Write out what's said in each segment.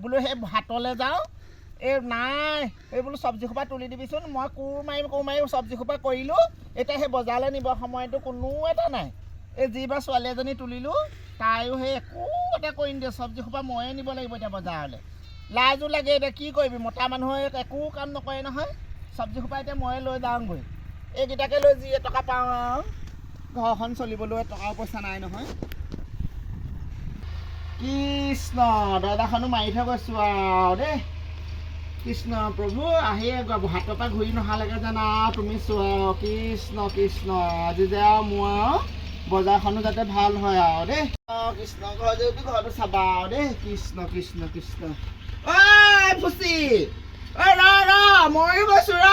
বোলো সেই হাটলৈ যাওঁ। এই নাই, এই বোলো চব্জি সোপা তুলি দিবিচোন। মই কোৰ মাৰিম, কোৰ মাৰি চব্জি সোপা কৰিলোঁ। এতিয়া সেই বজাৰলৈ নিব সময়তো কোনো এটা নাই। এই যি বা ছোৱালী এজনী তুলিলোঁ, তাইও সেই একো এটা কৰি নিদিয়ে। চব্জি সোপা ময়ে নিব লাগিব এতিয়া বজাৰলৈ। লাজো লাগে এতিয়া, কি কৰিবি, মতা মানুহে একো কাম নকৰে নহয়। চব্জি সোপা এতিয়া ময়ে লৈ যাওঁগৈ। এইকেইটাকে লৈ যি এটকা পাওঁ আৰু ঘৰখন চলিবলৈ টকা পইচা নাই নহয়। কৃষ্ণ, দৰ্জাখনো মাৰি থৈ গৈছোঁ আৰু দেই। কৃষ্ণ প্ৰভু, আহি হাতৰ পৰা ঘূৰি নহালৈকে যেন আৰু তুমি চোৱা আৰু। কৃষ্ণ কৃষ্ণ, আজি যে আৰু মোৰ আৰু বজাৰখনো যাতে ভাল হয় আৰু দেই। অ কৃষ্ণ, ঘৰ যদি ঘৰটো চাবা আৰু দেই। কৃষ্ণ কৃষ্ণ কৃষ্ণ। ঐ ফুচি, ঐ ৰ ৰ, ময়ো গৈছোঁ ৰ।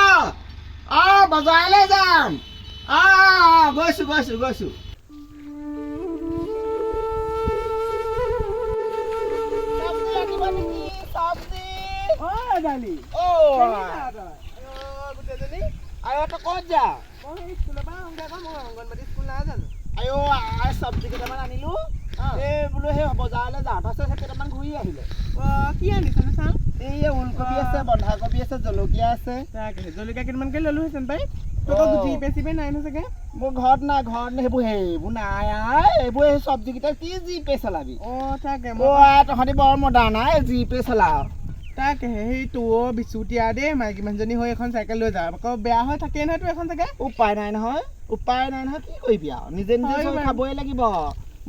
অ বজাৰলৈ যাম। অ গৈছোঁ গৈছোঁ গৈছোঁ। চব্জি লাগিব নেকি, চব্জি? অ দালি। অ কেনেকুৱা তই? গোটেইজনী আয়ো, তই ক'ত যা? মই সেই স্কুলৰ পৰা আহোঁগে আকৌ, মই অংগনবাদী স্কুল নাই জানো? আয়ো, আই চব্জি কেইটামান আনিলো। এই বোলো সেই বজাৰলৈ যাওঁ, তাৰপিছত সেই কেইটামান ঘূৰি আহিলে। অ, কি আনিছনো চাওঁ? এই ওলকবি আছে, বন্ধাকবি আছে, জলকীয়া আছে। তাকে জলকীয়া কেইটামানকে ল'লোহেঁতেন পাই। তোৰ আকৌ জিপে চিপে নাই নহয় চাগে? মোৰ ঘৰত নাই, ঘৰত সেইবোৰ নাই আই। এইবোৰ এই চব্জিকেইটা কি জিপে চলাবি? অ তাকে। অ মই আই, তহঁতি বৰ মডাৰ্ণ আই, জিপে চলাও। তাকে সেই তোৰ বিচুতীয়া দেই, মাইকী মানুহজনী হৈ এখন চাইকেল লৈ যাওঁ, আকৌ বেয়া হৈ থাকেই নহয় তোৰ এখন চাগে। উপায় নাই নহয়, উপায় নাই নহয়, কি কৰিবি আৰু, নিজে নিজে হয় চব বাৰু। খাবই লাগিব।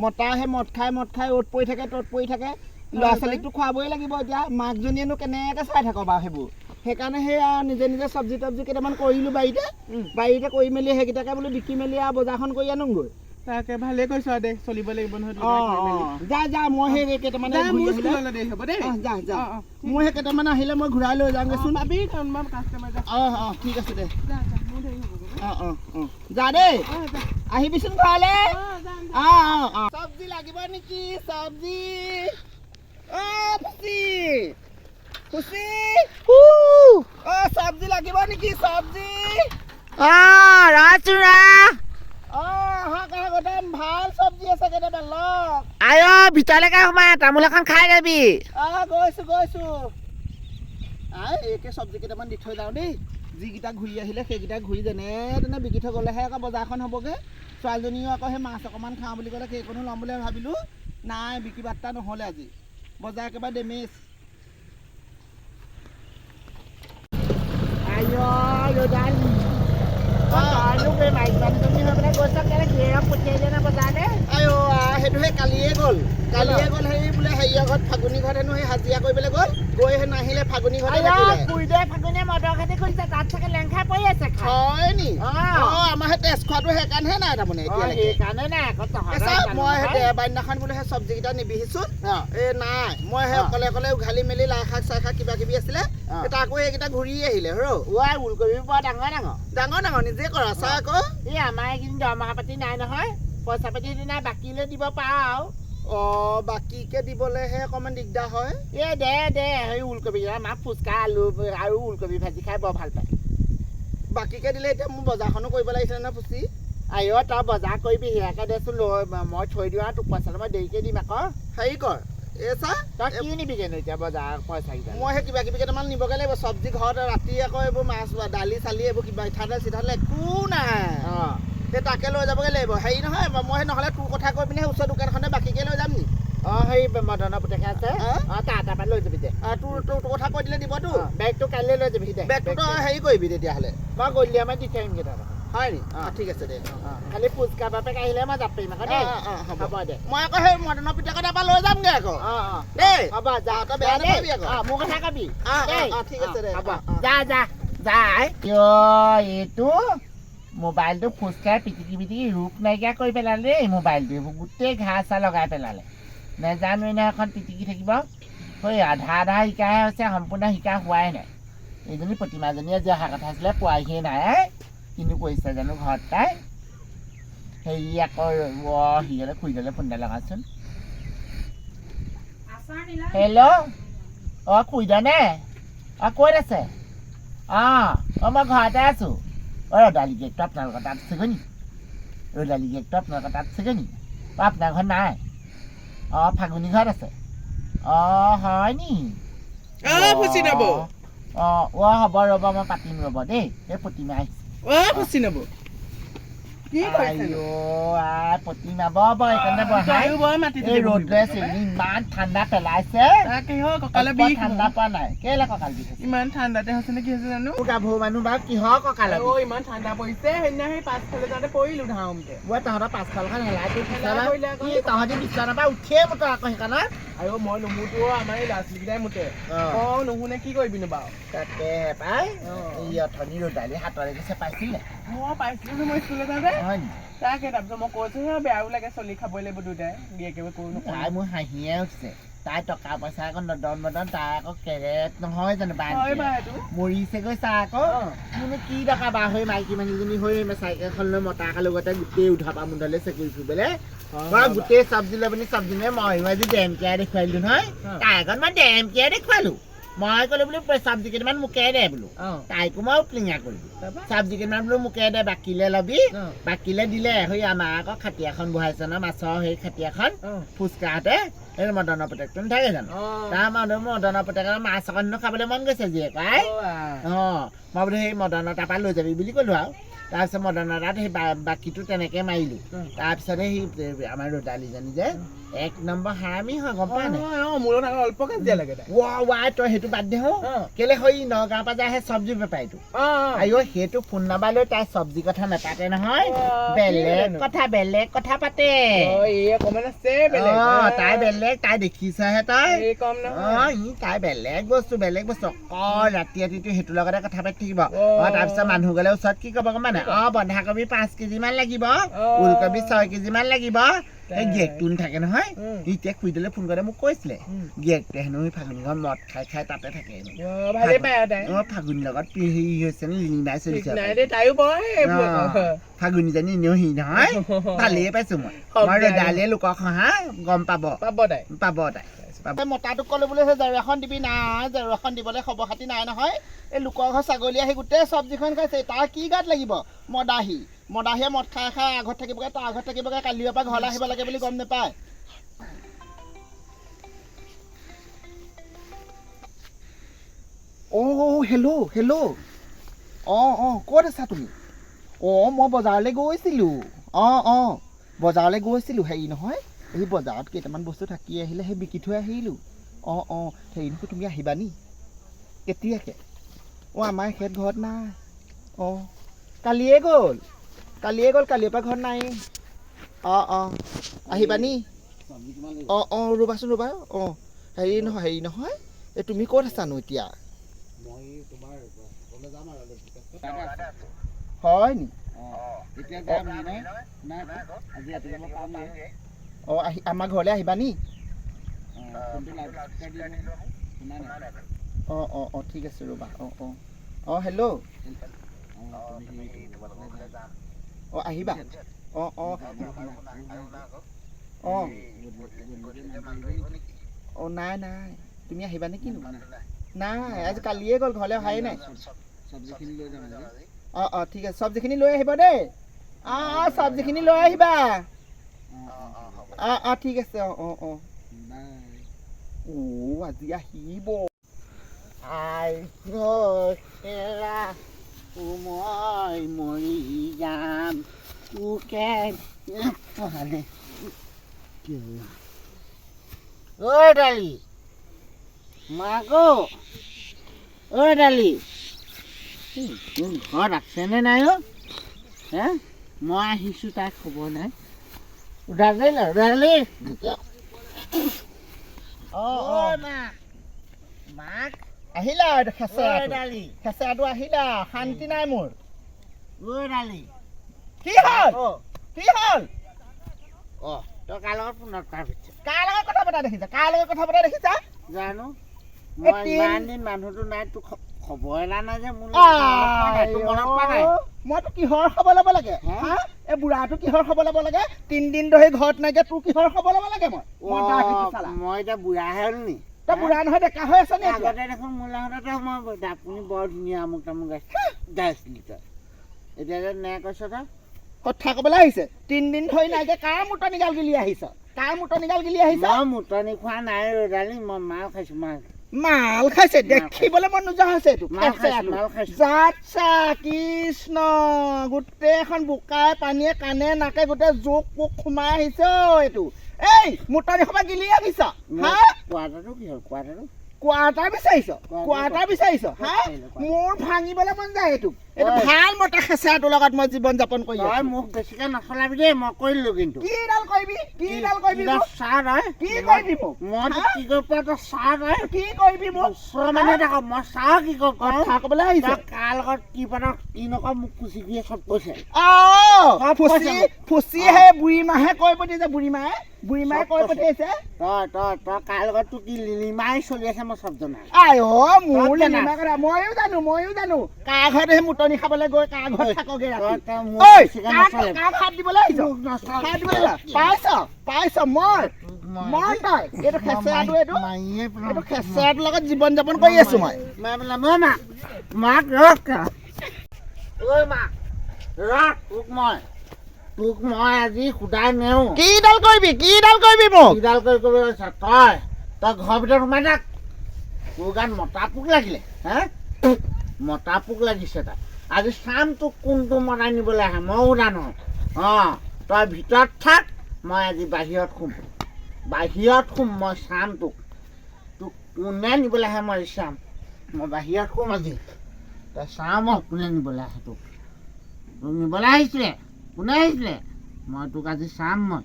মতা সেই মদ খাই মদ খাই অ'ত পৰি থাকে, ত'ত পৰি থাকে। ল'ৰা ছোৱালীকতো খুৱাবই লাগিব। এতিয়া মাকজনীয়েনো কেনেকৈ চাই থাক বাৰু সেইবোৰ? সেইকাৰণে সেই আৰু নিজে নিজে চব্জি তব্জি কেইটামান কৰিলোঁ বাৰীতে। বাৰীতে কৰি মেলি সেইকেইটাকে বোলো বিকি মেলি আৰু বজাৰখন কৰি আনোগৈ। তাকে ভালেই কৈছ আৰু দে, চলিব লাগিব নহয় অঁ দুটাই কৰি মেলি। অঁ, যা যা, মই সেই কেইটামান যা, ঘূৰি মোৰ আহিলে স্কুললৈ দেৰি হ'ব দেই। অঁ যা যা। অ, অ, মোৰ সেই কেইটামান আহিলে মই ঘূৰাই লৈ যাওঁগৈচোন। পাবি কাৰণ মই কাষ্টমাৰ। যা। অঁ অঁ, ঠিক আছে দে। যা যা, মোৰ দেৰি হ'বগৈ। অঁ অঁ অঁ, যা দেই। অ যা। আহিবিচোন ঘৰলৈ। অ যাম। অ অ অ, চব্জি লাগিব নেকি, চব্জি? অ ফুচি, ফুচি, অ চব্জি লাগিব নেকি, চব্জি? অ ৰচোন ৰ। অ আহক আহক, একদম ভাল চব্জি আছে, কেইটামান লওক। আয়, ভিতৰলৈকে সোমাই তামোল এখন খাই যাবি। অ গৈছো গৈছো। আই, এইকে চব্জি কেইটামান দি থৈ যাওঁ দেই। যিকেইটা ঘূৰি আহিলে সেইকেইটা ঘূৰি যেনে তেনে বিকি থৈ গ'লেহে আকৌ বজাৰখন হ'বগৈ। ছোৱালীজনীও আকৌ সেই মাছ অকণমান খাওঁ বুলি ক'লে, সেইকণো ল'ম বুলি ভাবিলোঁ। নাই, বিক্ৰী বাৰ্তা নহ'লে আজি বজাৰ একেবাৰে ডেমেজ। আয় ৰদালি, তইনো এই মাইকী মানুহজনী হৈ পেলাই গৈছ কেলে? গিৰিয়েৰক পঠিয়াই দিয়া নাই বজাৰলৈ? আই অ আই, সেইটো সেই কালিয়ে গ'ল, কালিয়ে গ'ল। হেৰি বোলে হেৰিয়ৰ ঘৰত, ফাগুনী ঘৰত হেনো সেই হাজিৰা কৰিবলৈ গ'ল, গৈ সেই নাহিলে, ফাগুনী ঘৰতে থাকিলে। খুৰীদেৱে ফাগুনীয়ে মদৰ খেতি কৰিছে, তাত চাগে লেং খাই পৰি আছে খাই। হয় নি? অ। অ, আমাৰ সেই তেজ খোৱাটো সেইকাৰণেহে নাই তাৰমানে অ, এতিয়ালৈকে। সেইকাৰণে নাই আকৌ এই তহঁতৰ চা, জানো মই সেই নহয়। দেওবাৰ দিনাখন বোলো সেই চব্জিকেইটা নিবিহিচোন। অ। এই নাই, মই সেই অ। অকলে অকলে উঘালি মেলি লাই শাক চাই শাক কিবা কিবি আছিলে। অ। এই তাকো সেইকেইটা ঘূৰি আহিলে হৰ। ঐ, ওলকবি বৰ ডাঙৰ ডাঙৰ। ডাঙৰ ডাঙৰ, নিজে কৰা চা আকৌ। এই আমাৰ এইকেইদিন দৰমহা পাতি নাই নহয়, পইচা পাতি নাই, বাকীলৈ দিব পাৰ আৰু। অ বাকীকে দিবলেহে অকণমান দিগদাৰ হয়। এই দে দে, সেই ওলকবি কেইটা মা ফুচকা আলু আৰু ওলকবি ভাজি খাই বৰ ভাল পায়। বাকীকে দিলে এতিয়া মোৰ বজাৰখনো কৰিব লাগিছিলে নহয় ফুচি। আইঅ, তই বজাৰ কৰিবি, সেয়াকে দেচোন লৈ মই থৈ দিওঁ আৰু তোক পইচাটো মই দেৰিকে দিম আকৌ। হেৰি কৰ, এই চা। তই কি নিবিগেনো এতিয়া বজাৰ পইচাকেইটা? মই সেই কিবা কিবি কেইটামান নিবগৈ লাগিব চব্জি। ঘৰত ৰাতি আকৌ এইবোৰ মাছ দালি চালি এইবোৰ কিবা ইঠাতেল চিঠাতেল একো নাই। অঁ। সেই তাকে লৈ যাবগৈ লাগিব। হেৰি নহয়, মই সেই নহ'লে তোৰ কথা কৈ পিনে সেই ওচৰৰ দোকানখনে বাকীকে লৈ যাম নি? অঁ, সেই মদনৰ পুতেকে আছে। হা? অঁ, তাৰ পৰা লৈ যাবি দে। তোৰ কথা কৈ দিলে দিবতো। অঁ, বেগটো কাইলৈ লৈ যাবি দে। বেগটো তই হেৰি কৰিবি তেতিয়াহ'লে। মই গধূলি সময়ত দি থৈ আহিমগৈ তহঁতক। হয় নি? অঁ। অঁ, ঠিক আছে দে। অঁ, খালি ফুচকা বাপেক আহিলে মই যাব পাৰিম আকৌ দেই। অঁ, অঁ, হ'ব। হ'ব দে। মই আকৌ সেই মদনৰ পিতেকৰ তাৰপৰা লৈ যামগৈ আকৌ। অঁ অঁ। দেই। হ'ব, যা। তই বেয়া যা দেই। নাপাবি আকৌ। অঁ, মোৰ কথা কবি অঁ, দেই। অঁ, ঠিক আছে দে। হ'ব। অঁ, অঁ। যা যা যা। কিয় এইটো মোবাইলটো খোজকাঢ়ি পিটিকি পিটিকি ৰূপ নাইকিয়া কৰি পেলালে দেই। মোবাইলটো এইবোৰ গোটেই ঘাঁহ চাহ লগাই পেলালে। নেজানো নহয় এখন পিটিকি থাকিব। সেই আধা আধা শিকাহে হৈছে, সম্পূৰ্ণ শিকা হোৱাই নাই। এইজনী প্ৰতিমাজনীয়ে আজি অহা কথা আছিলে, পোৱাহিয়ে নাই। কিনো কৰিছে জানো ঘৰত তাই। হেৰি আকৌ সিহঁলে খুৰীদলে ফোন এটা লগাচোন। হেল্ল', অঁ খুৰীদনে? অঁ, ক'ত আছে? অঁ অঁ, মই ঘৰতে আছোঁ। অঁ, ৰদালি কেকটো আপোনালোকৰ তাত আছেগৈ নি? ৰদালি কেকটো আপোনালোকৰ তাত আছেগৈ নি? অঁ, আপোনাৰ ঘৰত নাই? অঁ, ফাগুনী ঘৰত আছে। অঁ, হয় নি? অ ফুচি নবৌ। অঁ অঁ, হ'ব ৰ'ব, মই পাতিম ৰ'ব দেই। এই প্ৰতিমা আহিছে। অ ফুচি নবৌ, কি কৰিছে? আই প্ৰতিমা, বৰ বৰ এইকণতে বহাই। বৰ মাটি। এই ৰ'দটোৱে চেনি ইমান ঠাণ্ডা পেলাইছে। তাকে হয়, কঁকালৰ বিষ। ঠাণ্ডা পোৱা নাই কেলে? কঁকাল বিষ? ইমান ঠাণ্ডাতে হৈছে নে কি হৈছে জানো। গাভৰু মানুহ বাৰু কিহৰ কঁকালৰ? অ, ইমান ঠাণ্ডা পৰিছে। সেইদিনা সেই পাছফালে যাওঁতে পৰিলো ধাওমতে। ঐ, তহঁতৰ পাছফালখন হেলাই কৰি তহঁতি বিচনাৰ পৰা উঠিয়ে মোতো আকৌ সেইখনত। আৰু মই নুমুতো, আমাৰ এই ল'ৰা ছোৱালীকেইটাই মুতে। অ, নুশুনে, কি কৰিবিনো বাৰু। তাকে পাই। এই অথনি ৰ'দালি হাতৰে চেপাইছিলে। মই পাইছিলো মই স্কুললৈ যাওঁতে। তাকে তাৰপিছত মই কৈছো, বেয়াও লাগে, চলি খাবই লাগিব দুটাই, গিৰিয়েকে কো। তাই মোৰ হাঁহিয়ে উঠিছে। তাই টকা পইচা আকৌ নদন বদন, তাই আকৌ কেৰেট নহয় জানো? মৰিছেগৈ চা আকৌ। মোৰনো কি টকা বা হৈ মাইকী মানুহজনী হৈ চাইকেলখন লৈ মতা লগতে গোটেই উধা পা মুধলৈ চেকুৰি ফুৰিবলে গোটেই চব্জি লৈ পিনি চব্জি লৈ ময়ো আজি ডেমকিয়াই দেখুৱাই দিলো নহয় তাই আগত। মই ডেমকিয়াই দেখুৱালো। মই ক'লো বোলো চব্জি কেইটামান মোকে দে বোলো। তাইকো মই উপলিঙা কৰিলো, চব্জি কেইটামান বোলো মোকে দে, বাকীলে ল'বি। বাকীলে দিলে। সেই আমাৰ আকৌ খাটিয়াখন বহাইছে ন মাছৰ, সেই খাটিয়াখন ফুচকাহঁতে, এই মদনৰ পুতেকটো নাথাকে জানো? তাৰ মানুহ মদনৰ পুতেকৰ মাছ অকণনো খাবলৈ মন গৈছে জীয়েক। অঁ, মই বোলো সেই মদনৰ তাৰপৰা লৈ যাবি বুলি ক'লো আৰু। তাৰপিছত মদনৰ তাত সেই বাকীটো তেনেকৈ মাৰিলোঁ। তাৰপিছতে সেই আমাৰ ৰ'দালিজনী যে এক নম্বৰ হাৰামি হয়, গম পোৱা নাই? অল্প কাজিয়া লাগে। ৱাই, তই সেইটো বাদ দে। হো, কেলে সেই নগাঁৱৰ পৰা যায় সেই চব্জি বেপাৰীটো, আইঅ, সেইটো ফোন নাম্বাৰ লৈ তাই চব্জি কথা নাপাতে নহয়, বেলেগ কথা, বেলেগ কথা পাতে। তাই বেলেগ, তাই দেখিছহে তই। অ, ই তাই বেলেগ বস্তু, বেলেগ বস্তু। অকল ৰাতি ৰাতিটো সেইটোৰ লগতে কথা পাতি থাকিব। অ, তাৰপিছত মানুহ গ'লে ওচৰত কি ক'ব গম পাই? অ, বন্ধাকবি 5 কেজি মান লাগিব, ওলকবি 6 কেজি মান লাগিব। এই গিয়েকটো নাথাকে নহয়। এতিয়া খুৰীদেউলে ফোন কৰোঁতে মোক কৈছিলে, গিয়েকটোৱে হেনো সেই ফাগুনী ঘৰত মদ খাই খাই তাতে থাকে। অ, ফাগুনীৰ লগত হেৰি হৈছে নে লিলিমাই চলিছে। ফাগুনীজনী এনেও হেৰি নহয়, ভালেই পাইছো মই। মই ৰ'দালিয়ে লোকক হহা গম পাব, পাব তাই। মতাটোক ক'লো বোলো সেই জেওৰা এখন দিবি। নাই, জেওৰা এখন দিবলৈ খবৰ খাতি নাই নহয়। এই লোকৰ ঘৰ ছাগলী আহি গোটেই চব্জিখন খাইছে, তাৰ কি গাত লাগিব? মদাহী, মদাহীয়ে মদ খাই খাই আগত থাকিবগৈ, তাৰ আগত থাকিবগৈ, কালিৰ পৰা ঘৰলৈ আহিব লাগে বুলি গম নাপায়। অ' হেল্ল' হেল্ল', অঁ অঁ, ক'ত আছা তুমি? অঁ, মই বজাৰলৈ গৈছিলোঁ। অঁ অঁ, বজাৰলৈ গৈছিলোঁ। হেৰি নহয়, এই বজাৰত কেইটামান বস্তু থাকি আহিলে, সেই বিকি থৈ আহিলোঁ। অঁ অঁ, হেৰি নহয়, তুমি আহিবা নি কেতিয়াকৈ? অঁ, আমাৰ এখেত ঘৰত নাই। অঁ, কালিয়ে গ'ল, কালিয়ে গ'ল, কালিৰ পৰা ঘৰত নাই। অঁ অঁ, আহিবা নি? অঁ অঁ, ৰ'বাচোন ৰ'বা। অঁ, হেৰি নহয়, হেৰি নহয়, এই তুমি ক'ত আছানো এতিয়া? হয় নি? অঁ, আহি আমাৰ ঘৰলৈ আহিবা নি? অঁ অঁ অঁ, ঠিক আছে, ৰ'বা। অঁ অঁ অঁ, হেল্ল'। অঁ, আহিবা। অঁ অঁ অঁ অঁ, নাই নাই, তুমি আহিবা নে কিনো? নাই, আজি কালিয়ে গ'ল, ঘৰলৈ অহাই নাই। অঁ অঁ, ঠিক আছে, চব্জিখিনি লৈ আহিব দেই। অঁ অঁ, চব্জিখিনি লৈ আহিবা। অঁ অঁ, ঠিক আছে। অঁ অঁ অঁ, অ' আজি আহিব। মই মৰি যাম তোকে। ঐ দালি মাক, ঐ দালি, ঘৰত আছেনে নাই? অ হে, মই আহিছোঁ, তাই খবৰ নাই। দালি দালি। অঁ, মাক আহিলা? খেচেৰাটো আহিলা, শান্তি নাই মোৰ। ঐ দালি। কি হ'ল, কি হ'ল? অ, তই কাৰ লগত ফোনত কথা পাতিছ? কাৰ লগত কথা পতা দেখিছা? কাৰ লগত কথা পতা দেখিছা? জানো, মই ইমান দিন মানুহটো নাই, তোৰ খবৰ এটা নাই যে মোৰ। মইতো কিহৰ খবৰ ল'ব লাগে? এই বুঢ়াটো কিহৰ খবৰ ল'ব লাগে? 3 দিন ধৰি ঘৰত নাইকিয়া, তোৰ কিহৰ খবৰ ল'ব লাগে? মই মই এতিয়া বুঢ়াহে হ'ল নি? তই বুঢ়া নহয়, ডেকা হৈ আছ নি? আগতে দেখোন মোৰ লগতে মই আপুনি বৰ ধুনীয়া আমুক তামুক গাইছিলি, তই এতিয়া যে নাই কৈছ তই। কথা ক'বলৈ আহিছে। তিনদিন ধৰি নাইকিয়া কাৰ মুতনি গাল গিলি আহিছ? কাৰ মুতনি গাল গিলি আহিছ? মই মুতনি খোৱা নাই ৰ'দালি, মই মাল খাইছো, মাল। মাল খাইছে, দেখিবলৈ মন নোযোৱা হৈছে এইটো। মাল খাইছো, মাল খাইছো। জাত কৃষ্ণ, গোটেইখন বোকাই পানীয়ে কাণে নাকে গোটেই জোক পোক সোমাই আহিছে অ এইটো। এই মুতনি সোপা গিলি আহিছ হা? কোৱাটাৰটো কি হ'ল? কোৱাটাৰটো? কোৱাৰ্টাৰ বিচাৰিছ? কোৱাৰ্টাৰ বিচাৰিছ হা? মোৰ ভাঙিবলৈ মন যায় এইটো। এইটো ভাল মতা খেচেৰাটোৰ লগত মই জীৱন যাপন কৰি তই আছো। মোক বেছিকে নচলাবি দেই, মই কৰিলো কিন্তু। কিডাল কৰিবি? কিডাল কৰিবি মোক? চাহ তই। কি কৰিবি মোক? মই তোক কি কৰিব পাৰো তই চাহ তই। কি কৰিবি মোক? ওচৰৰ মানুহ থাক, মই চাহ কি কৰিব পাৰো। কথা ক'বলৈ আহিছে। তই কাৰ লগত কি পাত কি নকৰ মোক ফুচি দিয়ে চব কৈছে। অ চব ফুচি কৈছে মোক। ফুচি সেই বুঢ়ী মাহে কৈ পঠিয়াইছে, বুঢ়ী মায়ে, বুঢ়ী মায়ে চব কৈ কৈছে। পঠিয়াইছে। তই তই তই কাৰ লগত তোৰ কি লিলিমাই চলি আছে মই চব জনা। আই অ মোৰ চব জানা। লিলিমাই কথা ময়ো জানো, ময়ো জানো। কাৰ ঘৰত সেই মুতনি খাবলৈ গৈ কাৰ ঘৰত থাকগে তই ৰাতি। তই মোক ঐ বেছিকে কাক নচলাবি। কাক হাত দিবলৈ আহিছ? মোক নচলাবি। হাত দিবলৈ আহিছ? পাইছ, পাইছ। মই মই মই তই এইটো খেচেৰাটো, এইটো মাৰিয়ে পেলাম। এইটো খেচেৰাটোৰ লগত জীৱন যাপন কৰি আছো মই। মাৰি পেলাম। অ মাক, মাক ৰখ, ঐ মাক ৰখ, তোক মই আজি সুদাই নেওঁ। কিডাল কৰিবি? কিডাল কৰিবি মোক? কিডাল কৰি কৰিব লৈছ তই? তই ঘৰৰ ভিতৰত সোমাই থাক। তোৰ গাত মতা পোক লাগিলে হে? মতা পোক লাগিছে তাত। আজি চাম তোক কোনটো মতাই নিবলৈ আহে, ময়ো সোধা নহয়। অঁ, তই ভিতৰত থাক, মই আজি বাহিৰত শুম, বাহিৰত শুম। মই চাম তোক, তোক কোনে নিবলৈ আহে মই আজি চাম। মই বাহিৰত শুম আজি, তই চাম মই কোনে নিবলৈ আহে তোক। তোক নিবলৈ আহিছিলে কোনে আহিছিলে? মই তোক আজি চাম মই।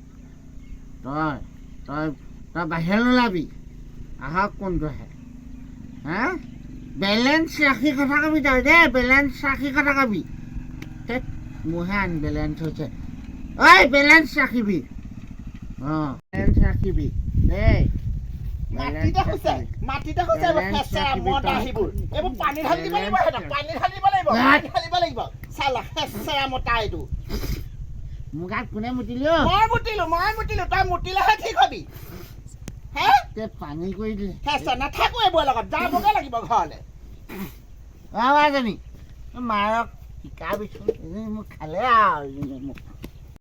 তই তই তই বাহিৰলৈ নোলাবি। আহক কোনটো আহে। হা, বেলেঞ্চ ৰাখি কথা কবি তই দেই, বেলেঞ্চ ৰাখি কথা কবি। ধেৎ, মোৰহে আনবেলেঞ্চ হৈছে। ঐ বেলেঞ্চ ৰাখিবি, অঁ বেলেঞ্চ ৰাখিবি দেই। মাটিতে শুইছে, মাটিতে শুইছে এইবোৰ বেলেঞ্চ খেচেৰা ৰাখিবি মদ তই। আহিবোৰ। এইবোৰ পানী ঢালি দিব লাগিব সিহঁতক, পানী ঢালি দিব লাগিব, পানী ঢালিব লাগিব। চালা খেচেৰা মতা এইটো। মোৰ গাত কোনে মুতিলি অ? মই মুতিলো, মই মুতিলো। তই মুতিলেহে ঠিক হবি হে? তে পানী কৰি দিলে। খেচেৰা নাথাকো এইবোৰৰ লগত, যাবগে লাগিব ঘৰলে। অ মাজনী, মাৰক শিকাবিচোন, এজনী মোক খালে আৰু এজনীয়ে মোক।